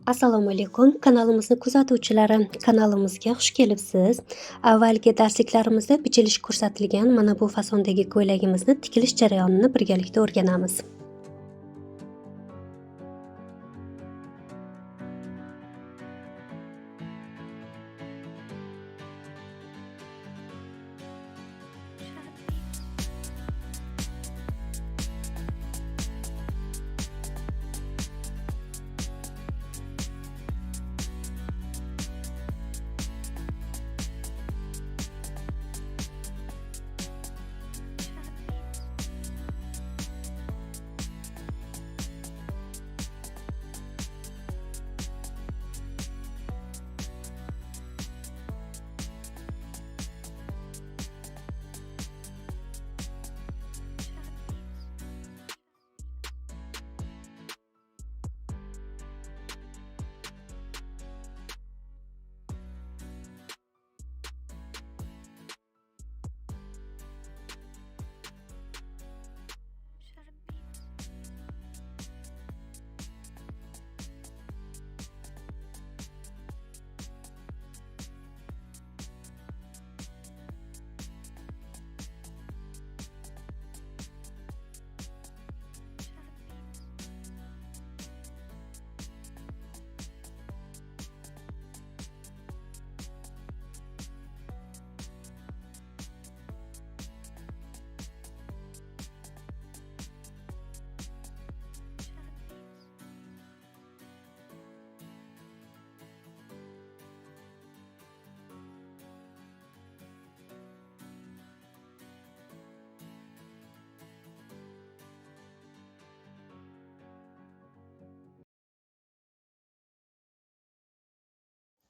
Assalomu alaykum kanalimizni kuzatuvchilari, kanalimizga xush kelibsiz. Avvalgi darsliklarimizda bichilish ko'rsatilgan mana bu fasondagi ko'ylagimizni tikilish jarayonini birgalikda o'rganamiz.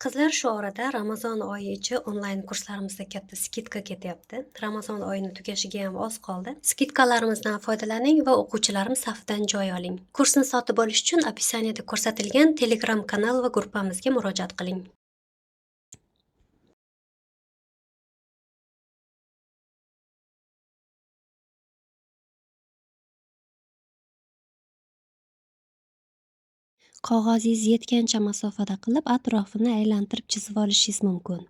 Qizlar, shu orada Ramazon oyi ichi onlayn kurslarimizda katta skidka ketyapti. Ramazon oyini tugashiga ham oz qoldi. Skidkalarimizdan foydalaning va o'quvchilarimiz safidan joy oling. Kursni sotib olish uchun opisaniyada ko'rsatilgan Telegram kanal va guruhimizga murojaat qiling. Qog'ozingiz yetgancha masofada qilib, atrofini aylantirib chizib olishingiz mumkin.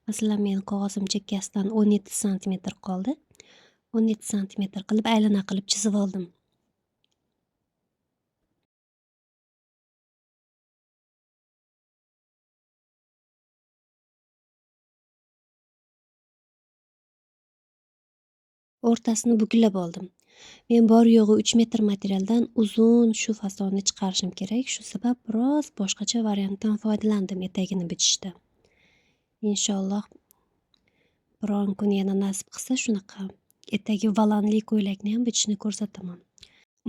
Masalan, men qog'ozim chekkasidan 17 sm qoldi. 17 sm qilib aylana qilib chizib oldim. O'rtasini buklab oldim. Men bor yo'g'i 3 metr materialdan uzun shu fasonni chiqarishim kerak. Shu sabab biroz boshqacha variantdan foydalandim etagini bichishda. Inshaalloh biron kun yana nasib qilsa shunaqa etagi valanli ko'ylakni ham bichishni ko'rsataman.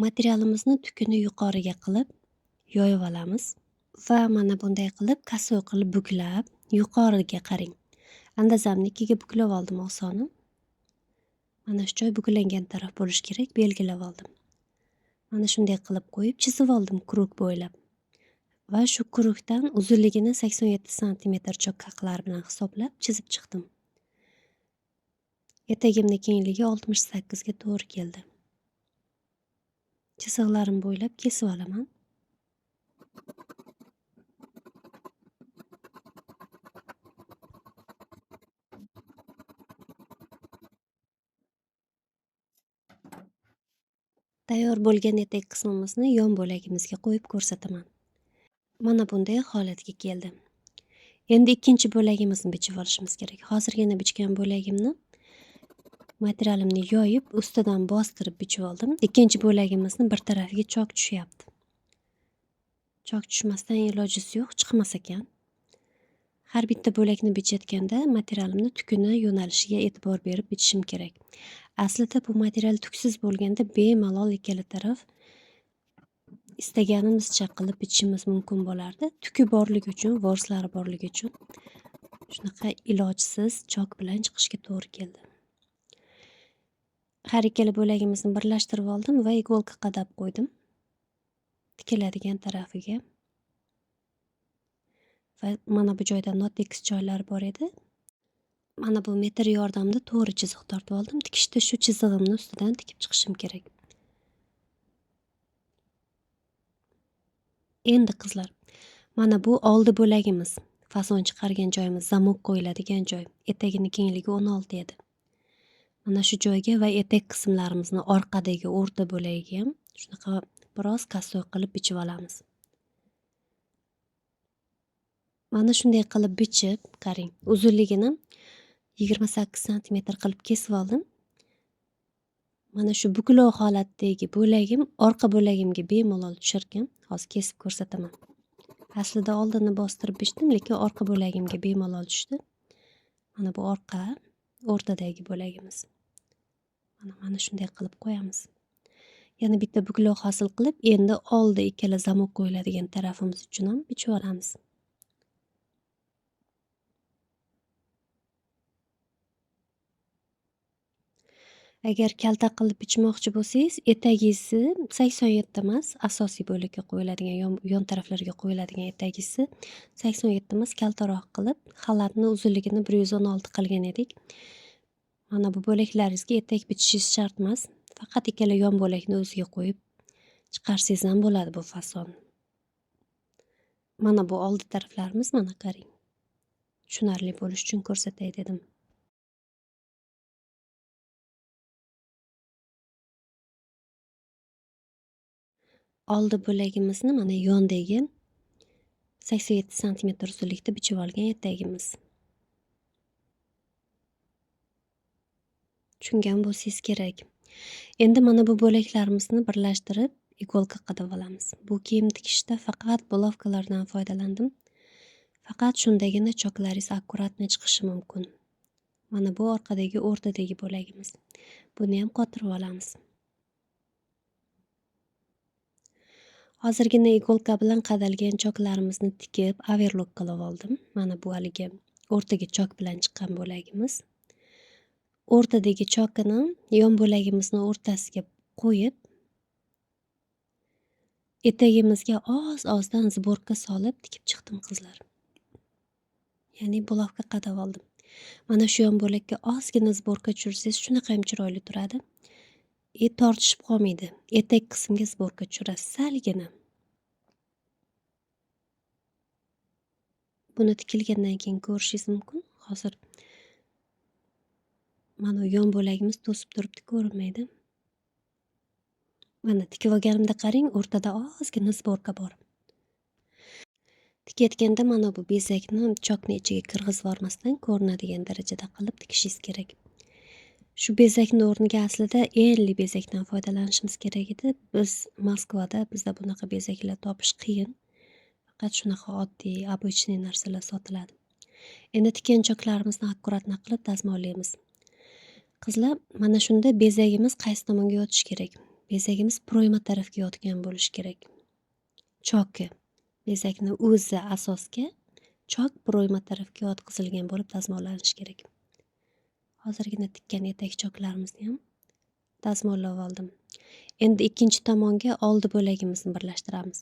Materialimizni tukini yuqoriga qilib yoyib olamiz va mana bunday qilib kasoy qilib buklab yuqoriga qarang. Andazamni ikkiga buklab oldim osoni. Mana shu joy buklangan taraf bo'lishi kerak, belgilab oldim. Mana shunday qilib qo'yib chizib oldim krug bo'ylab. Va shu krugdan uzunligini 87 sm cho'qqaqlar bilan hisoblab chizib chiqdim. Etagimning kengligi 68 ga to'g'ri keldi. Chiziqlarim bo'ylab kesib olaman. Tayyor bo'lgan etak qismimizni yon bo'lagimizga qo'yib ko'rsataman. Mana bunday holatga keldi. Endi ikkinchi bo'lagimizni bichib olishimiz kerak. Hozirgina bichgan bo'lagimni materialimni yoyib, ustidan bostirib bichib oldim. Ikkinchi bo'lagimizni bir tarafiga chok tushyapti. Chok tushmasdan ilojisi yo'q, chiqmas ekan. Har bitta bo'lakni bichayotganda materialimni tukini yo'nalishiga e'tibor berib bichishim kerak. Aslida bu material tuksiz bo'lganda bemalol ikkala taraf istaganimizcha qilib bichishimiz mumkin bo'lardi. Tuki borligi uchun, vorslari borligi uchun shunaqa ilojsiz chok bilan chiqishga to'g'ri keldi. Har ikkala bo'lagimizni birlashtirib oldim va igolka qadab qo'ydim. Tikiladigan tarafiga. Va mana bu joyda notekis joylar bor edi. Mana bu metr yordamida to'g'ri chiziq tortib oldim. Tikishda shu chizig'imni ustidan tikib chiqishim kerak. Endi qizlar, Mana bu oldi bo'lagimiz. Fason chiqargan joyimiz, zamok qo'yiladigan joy. Etagini kengligi 16 edi. Mana shu joyga va etak qismlarimizni orqadagi o'rta bo'lagiga ham shunaqa biroz kasoy qilib bichib olamiz. Mana shunday qilib bichib, qarang, uzunligini 28 santimetr qilib kesib oldim. Mana shu buklov holatdagi bo'lagim orqa bo'lagimga bemalol tushar ekan. Hozir kesib ko'rsataman. Aslida oldini bostirib bichdim, lekin orqa bo'lagimga bemalol tushdi. Mana bu orqa o'rtadagi bo'lagimiz. Mana shunday qilib qo'yamiz. Yana bitta buklov hosil qilib, endi oldi ikkala zamok qo'yiladigan tarafimiz uchun ham bichib olamiz. Agar kalta qilib bichmoqchi bo'lsangiz, etagingizni 87 emas, asosiy bo'lakka qo'yiladigan, yon taraflarga qo'yiladigan etagingizni 87 emas, kaltaroq qilib, xalatni uzunligini 116 qilgan edik. Mana bu bo'laklaringizga etak bichishingiz shart emas. Faqat ikkala yon bo'lakni o'ziga qo'yib chiqarsangiz ham bo'ladi bu fasonni. Mana bu oldi taraflarimiz, mana qarang. Tushunarli bo'lishi uchun ko'rsatay dedim. Oldi bo'lagimizni mana yondagi 87 santimetr uzunlikda bichib olgan etagimiz. Tushungan bo'lsangiz kerak. Endi mana bu bo'laklarimizni birlashtirib igolka qadab olamiz. Bu kiyim tikishda faqat bulovkalardan foydalandim. Faqat shundagina choklaringiz akkuratni chiqishi mumkin. Mana bu orqadagi o'rtadagi bo'lagimiz. Buni ham qotirib olamiz. Hozirgina igolka bilan qadalgan choklarimizni tikib overlock qilib oldim. Mana bu haligi o'rtaga chok bilan chiqqan bo'lagimiz. O'rtadagi chokini yon bo'lagimizni o'rtasiga qo'yib, etagimizga oz-ozdan sborka solib tikib chiqdim qizlar. Ya'ni bulovka qadab oldim. Mana shu yon bo'lakka ozgina sborka tushirsangiz shunaqa ham chiroyli turadi. Tortishib qolmaydi. Etak qismga sborka tushirasiz salgina. Buni tikilgandan keyin ko'rishingiz mumkin. Hozir mana yon bo'lagimiz to'sib turibdi, ko'rinmaydi. Mana tikib olganimda qarang, o'rtada ozgina sborka bor. Tikayotganda mana bu bezakni chokni ichiga kirgizib yubormasdan ko'rinadigan darajada qilib tikishingiz kerak. Shu bezakni o'rniga aslida elli bezakdan foydalanishimiz kerak edi. Biz Moskvada bizda bunaqa bezaklar topish qiyin. Faqat shunaqa oddiy, обычный narsalar sotiladi. Endi tikkan choklarimizni akkuratno qilib dazmollaymiz. Qizlar, mana shunda bezagimiz qaysi tomonga yotishi kerak? Bezagimiz proyma tarafga yotgan bo'lishi kerak. Choki bezakni o'zi asosga, chok proyma tarafga yotqizilgan bo'lib dazmollanishi kerak. Hozirgina tikkan etak choklarimizni ham dazmollab oldim. Endi ikkinchi tomonga oldi bo'lagimizni birlashtiramiz.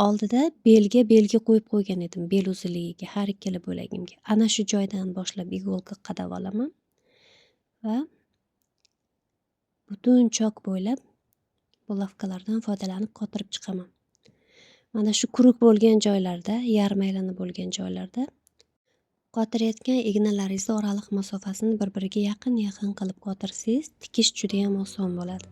Oldida belga belgi qo'yib qo'ygan edim, bel uzunligiga har ikkala bo'lagimga. Ana shu joydan boshlab igolka qadab olaman va butun chok bo'ylab bulovkalardan foydalanib qotirib chiqaman. Mana shu quruq bo'lgan joylarda, yarim aylana bo'lgan joylarda qotirayotgan ignalaringizni oraliq masofasini bir-biriga yaqin-yaqin qilib qotirsangiz, tikish juda ham oson bo'ladi.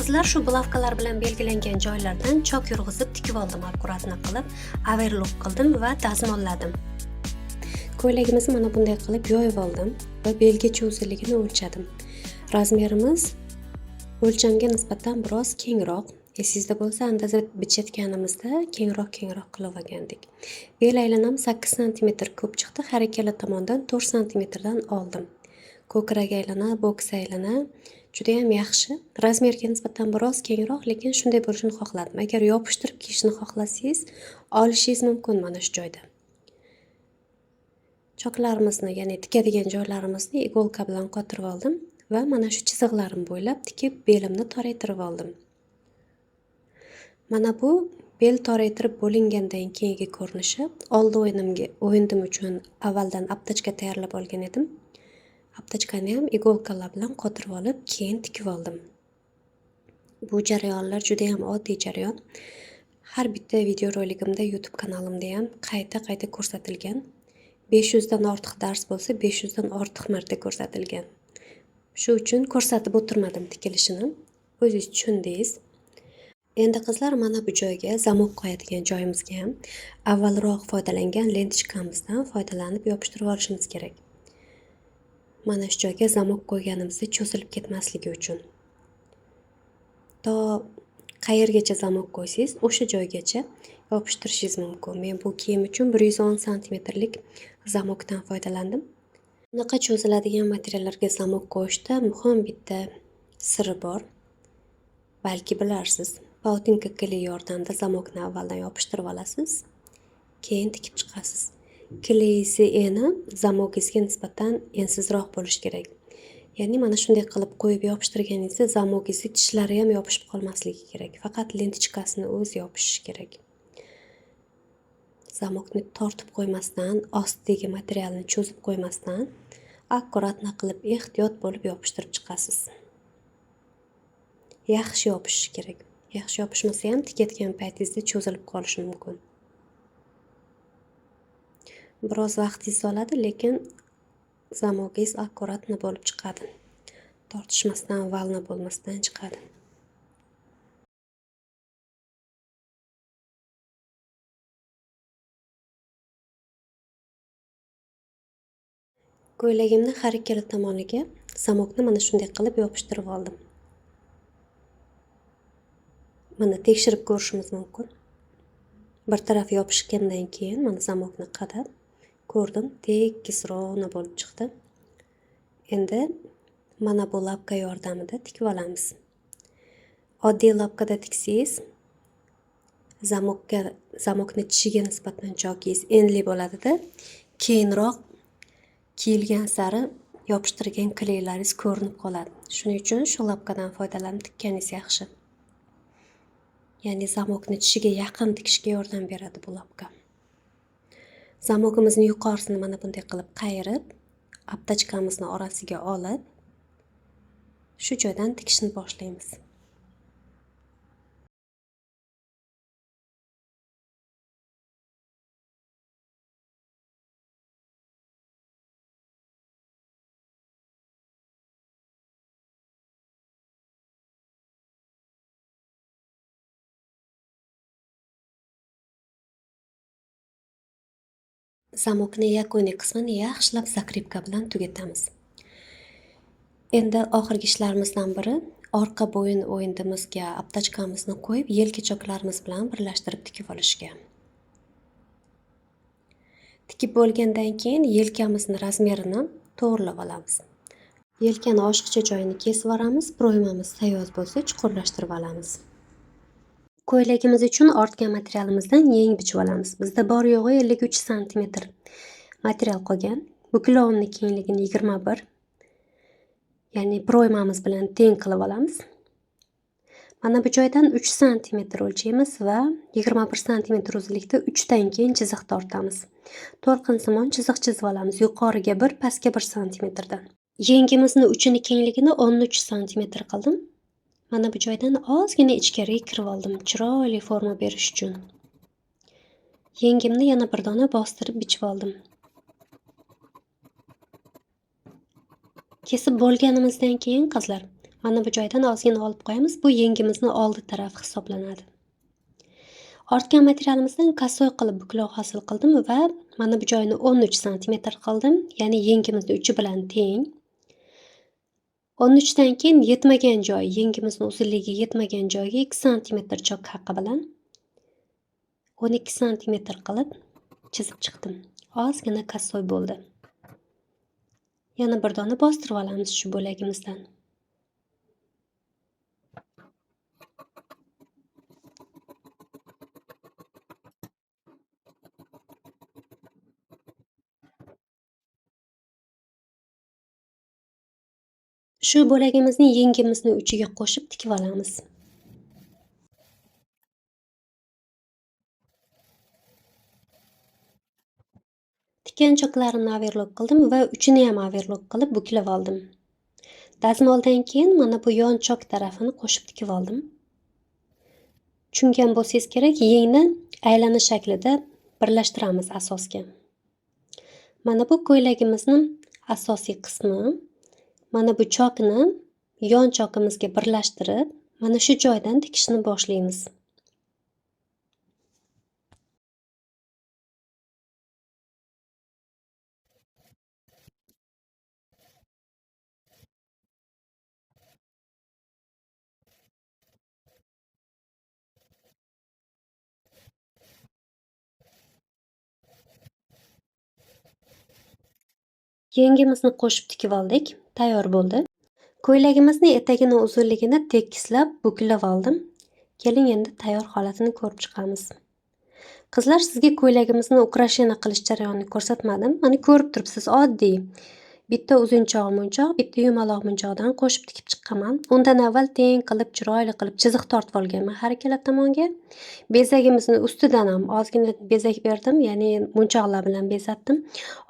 Qizlar, shu bulavkalar bilan belgilangan joylardan chok yurg'izib tikib oldim, akkuratni qilib, overlock qildim va dazmolladim. Ko'ylagimizni mana bunday qilib yoyib oldim va belgacha uzunligini o'lchadim. Razmerimiz o'lchamga nisbatan biroz kengroq. Esingizda bo'lsa, andaza bichayotganimizda kengroq qilib olgandik. Bel aylanam 8 santimetr ko'p chiqdi. Har ikkala tomondan 4 santimetrdan oldim. Ko'krak aylana, boks aylana juda ham yaxshi. Razmerga nisbatan biroz kengroq, lekin shunday bo'lishini xohladim. Agar yopishtirib kiyishni xohlasangiz, olishingiz mumkin mana shu joyda. Choklarimizni, ya'ni tikadigan joylarimizni igolka bilan qotirib oldim va mana shu chiziqlarim bo'ylab tikib belimni toraytirib oldim. Mana bu bel toraytirib bo'lingandan keyingi ko'rinishi. Oldi o'yindim uchun avvaldan aptachka tayyorlab olgan edim. Aptachkani ham igolkalar bilan qotirib olib, keyin tikib oldim. Bu jarayonlar juda ham oddiy jarayon. Har bitta videorolikimda YouTube kanalimda ham qayta-qayta ko'rsatilgan. 500 dan ortiq dars bo'lsa, 500 dan ortiq marta ko'rsatilgan. Shu uchun ko'rsatib o'tirmadim tikilishini. O'zingiz tushundingiz. Endi qizlar, mana bu joyga zamok qo'yadigan joyimizga ham avvalroq foydalangan lentishkamizdan foydalanib yopishtirib olishimiz kerak. Mana shu joyga zamok qo'yganimizda cho'zilib ketmasligi uchun. To qayergacha zamok qo'ysangiz, o'sha joygacha yopishtirishingiz mumkin. Men bu kiyim uchun bir yuz o'n santimetrlik zamokdan foydalandim. Bunaqa cho'ziladigan materiallarga zamok qo'yishda muhim bitta siri bor. Balki bilarsiz. Pautinka kley yordamida zamokni avvaldan yopishtirib olasiz, keyin tikib chiqasiz. Kleysi eni zamokingizga nisbatan ensizroq bo'lishi kerak. Ya'ni mana shunday qilib qo'yib yopishtirganingizda zamokingizni tishlari ham yopishib qolmasligi kerak. Faqat lentichkasini o'zi yopishishi kerak. Zamokni tortib qo'ymasdan, ostidagi materialni cho'zib qo'ymasdan, akkuratno qilib ehtiyot bo'lib yopishtirib chiqasiz. Yaxshi yopishishi kerak. Yaxshi yopishmasa ham tikayotgan paytingizda cho'zilib qolishi mumkin. Biroz vaqtingiz oladi, lekin zamokingiz akkuratno bo'lib chiqadi. Tortishmasdan, valna bo'lmasdan chiqadi. Ko'ylagimni har ikkala tomoniga zamokni mana shunday qilib yopishtirib oldim. Mana tekshirib ko'rishimiz mumkin. Bir taraf yopishgandan keyin mana zamokni qadab ko'rdim, tekis rovna bo'lib chiqdi. Endi mana bu lapka yordamida tikib olamiz. Oddiy lapkada tiksangiz, zamokni tishiga nisbatan chokingiz enli bo'ladida, keyinroq kiyilgan sari yopishtirgan kleylaringiz ko'rinib qoladi. Shuning uchun shu lapkadan foydalanib tikkaningiz yaxshi. Ya'ni zamokni tishiga yaqin tikishga yordam beradi bu lapka. Zamokimizni yuqorisini mana bunday qilib qayirib, aptachkamizni orasiga olib, shu joydan tikishni boshlaymiz. Zamokni yakuniy qismini yaxshilab zakripka bilan tugatamiz. Endi oxirgi ishlarimizdan biri orqa bo'yin o'yindimizga aptachkamizni qo'yib, yelka choklarimiz bilan birlashtirib tikib olishga. Tikib bo'lgandan keyin yelkamizni razmerini to'g'rilab olamiz. Yelkani oshiqcha joyini kesib yuboramiz, proymamiz sayoz bo'lsa chuqurlashtirib olamiz. Ko'ylagimiz uchun ortgan materialimizdan yeng bichib olamiz. Bizda bor yo'g'i ellik uch santimetr material qolgan. Buklovimning kengligini 21, ya'ni proymamiz bilan teng qilib olamiz. Mana bu joydan 3 santimetr o'lchaymiz va 21 santimetr uzunlikda 3 dan keyin chiziq tortamiz. To'lqinsimon chiziq chizib olamiz. Yuqoriga 1, pastga 1 santimetrdan. Yengimizni uchini kengligini 13 santimetr qildim. Mana bu joydan ozgina ichkariga kirib oldim, chiroyli forma berish uchun. Yengimni yana bir dona bostirib bichib oldim. Kesib bo'lganimizdan keyin qizlar, mana bu joydan ozgina olib qo'yamiz. Bu yengimizni oldi tarafi hisoblanadi. Ortgan materialimizdan kasoy qilib buklov hosil qildim va mana bu joyini 13 santimetr qildim, ya'ni yengimizni uchi bilan teng. 13 dan keyin yetmagan joy, yengimizni uzunligi yetmagan joyga 2 santimetr chok haqi bilan 12 santimetr qilib chizib chiqdim. Ozgina kasoy bo'ldi. Yana bir dona bostirib olamiz shu bo'lagimizdan. Shu bo'lagimizni yengimizni uchiga qo'shib tikib olamiz. Tikkan choklarimni overlock qildim va uchini ham overlock qilib buklab oldim. Dazmoldan keyin mana bu yon chok tarafini qo'shib tikib oldim. Tushungan bo'lsangiz kerak, yengni aylanish shaklida birlashtiramiz asosga. Mana bu ko'ylagimizning asosiy qismi. Mana bu chokni yon chokimizga birlashtirib, mana shu joydan tikishni boshlaymiz. Yengimizni qo'shib tikib oldik, tayyor bo'ldi. Ko'ylagimizni etagini uzunligini tekislab buklab oldim. Keling endi tayyor holatini ko'rib chiqamiz. Qizlar, sizga ko'ylagimizni ukrashena qilish jarayonini ko'rsatmadim. Mana ko'rib turibsiz, oddiy bitta uzunchoq munchoq, bitta yumaloq munchoqdan qo'shib tikib chiqqanman. Undan avval teng qilib, chiroyli qilib chiziq tortib olganman har ikkala tomonga. Bezagimizni ustidan ham ozgina bezak berdim, ya'ni munchoqlar bilan bezatdim.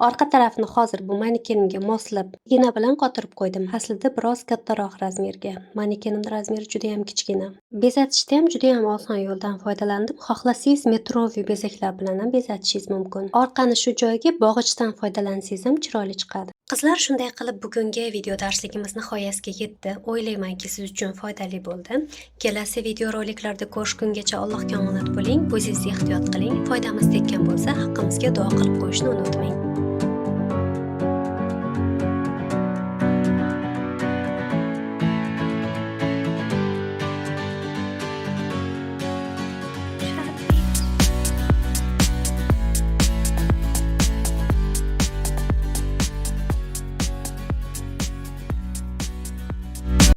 Orqa tarafini hozir bu manekenimga moslab igna bilan qotirib qo'ydim. Aslida biroz kattaroq razmerga. Manekenimning razmeri juda ham kichkina. Bezatishda ham juda ham oson yo'ldan foydalandim. Xohlasangiz metroviy bezaklar bilan ham bezatishingiz mumkin. Orqani shu joyga bog'ichdan foydalansangiz ham chiroyli chiqadi. Qizlar, shunday qilib bugungi video darsligimiz nihoyasiga yetdi. O'ylaymanki, siz uchun foydali bo'ldi. Kelasi video roliklarda ko'rishgungacha Allohga omonat bo'ling, o'zingizni ehtiyot qiling. Foydamiz tekkan bo'lsa, haqqimizga duo qilib qo'yishni unutmang.